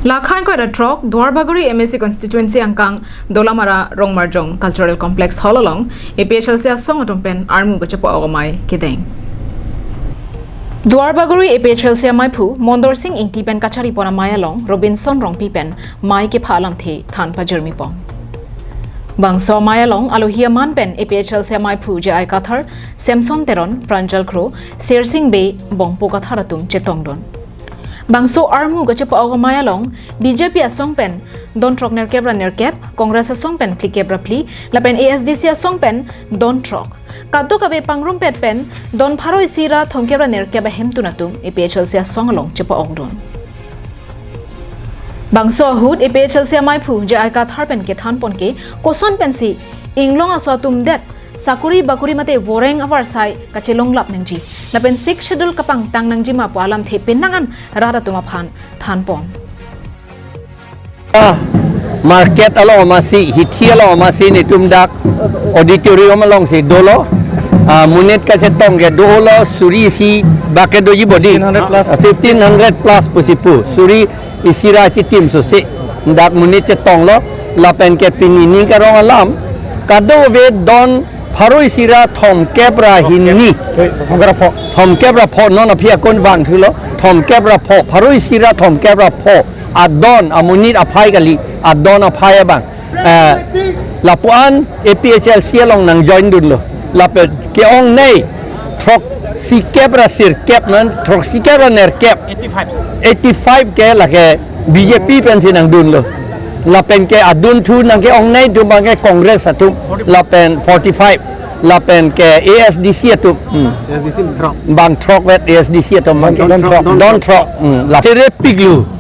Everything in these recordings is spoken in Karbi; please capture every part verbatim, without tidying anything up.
Lakha ingkoi ra throk, Duarbagori M A C constituency angkang Dolamara Rongmarjong Cultural Complex Hall along A P H L C asong atum pen armu kachepa-ok amei kedeng. Duarbagori A P H L C ameiphu Mondor Sing Ingti pen kachari pon amei along Robinson Rongpi pen mei kepha alamthe than pajirmi pon. Bangso amei along alohi aman pen A P H L C ameiphu J I Kathar, Samson Teron, Pranjal Kro, Sersing Bey, Bongpo Kathar atum chetongdun. Bangso armu kachepa-ok amei along B J P asong pen don throk nerkep ra nerkep, Congress asong pen phlikep ra phli, lapen A S D C asong pen don throk. Kadokave pangrumpet pen don pharo isi ra thomkep ra nerkep ahemtun atum A P H L C asong along chepa-okdun. Bangso ahut A P H L C ameiphu J I Kathar pen kethan pon ke koson pensi inglong aso atum det sakuri bakuri mate voreng avarsai kachelonglap nangji, lapen Sixth Schedule kapangtang nangji ma pu alamthe penang an rat atum aphan than pon. Ah, market along amatsi, hithi along amatsi netum dak auditorium alongsi dolo. Ah, monit kachetong ke dolo suri isi bak ke doji bodi. Fifteen hundred plus. Ah, fifteen hundred plus pusi pu. Suri isi ra chitim susi. Dak monit chetonglo, lapen ke pini ning karong alam. Kadokave don pharo isi ra thomkep ra hini. Thomkep ra pho. Thomkep ra pho, non aphi akon vangthulo. Thomkep ra pho, pharo isi ra thomkep ra pho. Adon, amonit aphai kali, adon aphai abang. Eh, lapuan A P H L C along nangjoindunlo. Lapen ke-ongnei throksikep ra sirkep non, throksikep ra nerkep. Eighty-five. Eighty-five ke lake B J P pensi nangdunlo. Lapen ke adunthu nang ke-ongnei atum abang ke Congress atum. Lapen forty-five. Lapen ke A S D C atum. Hmm. A S D C throk. Bang throk vet A S D C atum. Don, don throk. Don throk. Hmm. Lap-, pherepiklo.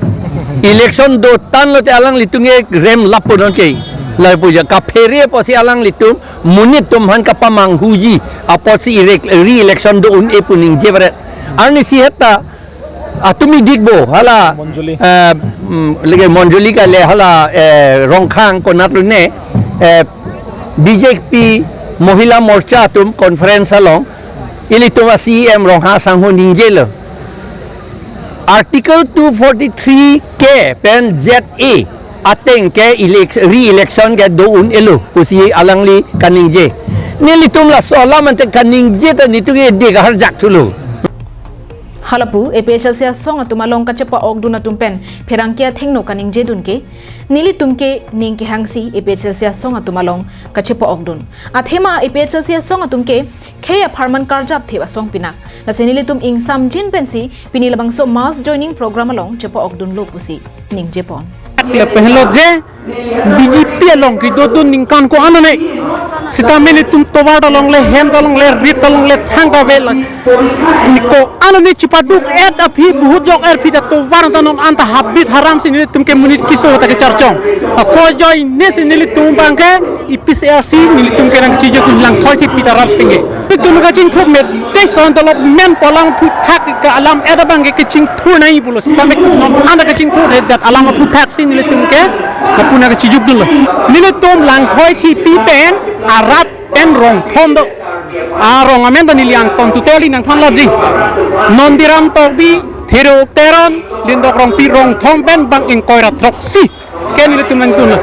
Election dotan lote alanglitum ke rem lapu non ke. Lapu ja kaphere apotsi alanglitum monit atum aphan kapamanghuji apotsi re-, re-election do-un-e pu ningje varet. Arnisi heta atum idikbo hala, Monjuli. Eh, mm, lege Monjuli kale hala, eh, Rongkhang konat rune, eh, B J P Mohila Morcha atum conference along ilitum a-C E M Rongha sangho ningjelo. Article two forty-three K pen Z A ateng ke elec-, re-election ke do-un-elo pusi alangli kaningje. Nelitum laso alam ante kaningje ta netum ke de kahar jak thulo. Halapu A P H L C asong atum along kachepa-okdun atum pen pherangke athengno kaningjedun ke, nelitum ke ning kehangsi A P H L C asong atum along kachepa-okdun. Athema A P H L C asong atum ke khei apharman karjap thip asong pinak. Lasi nelitum ingsamjin pensi pini labangso mass joining program along chepa-okdunlo pusi ningje pon. Le pehlo je B J P along kedodun ningkan ko-an ane. Sitame netum tovar ta longle, hem ta longle, rit ta longle, thang ta velo. Ko-an ane chepaduk-et aphi, buhut jok-et aphi ta tovar ta non anta habit haram si netum ke monit keso ta kecharchong. Laso ajoinesi nelitum abang ke A P H L C nelitum ke nangchijok langthoi thip ta rat penge. Netum kachingthur me, te son development pu alam aphuthak ke alam-et abang ke kachingthur nai pulo. Sitame non anta kachingthur det alam aphuthak si nelitum ke lapu nangchijokdunlo. Nelitum langthoi thip pen arat pen rong thom do. Arong amen ta neli angton tutoli nangthanlapji. Nondiram Tokbi, Thero Teron, Lindok Rongpi, rong thom pen bang ingkoi ra throksi ke nelitum nangdunlo.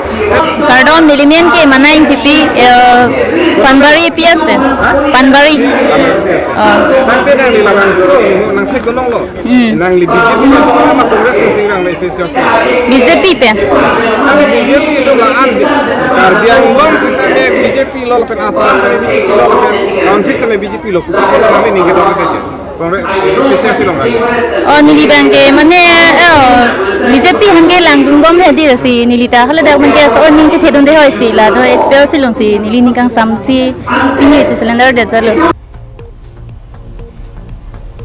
Kardom, neli men ke Mana Ingtipi, eh, Panbari A P S pen. Panbari. Oh. Tangte nangli labangso, nangthek gunong lo. Hmm. Nangli B J P ma Congress ma sing nangli A P H L C? B J P pen. B J P lo la-an di. Karbi Anglong sitame B J P lo lapen Assam tame B J P lo lapen Northeast tame B J P lo. Kupi ko nangli ningke dong ke. Congress, A P H L C lo nang. Oh, neli abang ke mane, eh, oh, B J P aphan ke langdunbom hedi si neli ta hala dak abang ke so ning chethedunde hoi si la do H P L C alongsi neli ning kangsamsi pini che cylinder det jalo.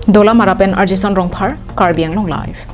Dolamara pen Arjison Rongphar, Karbi Anglong Live.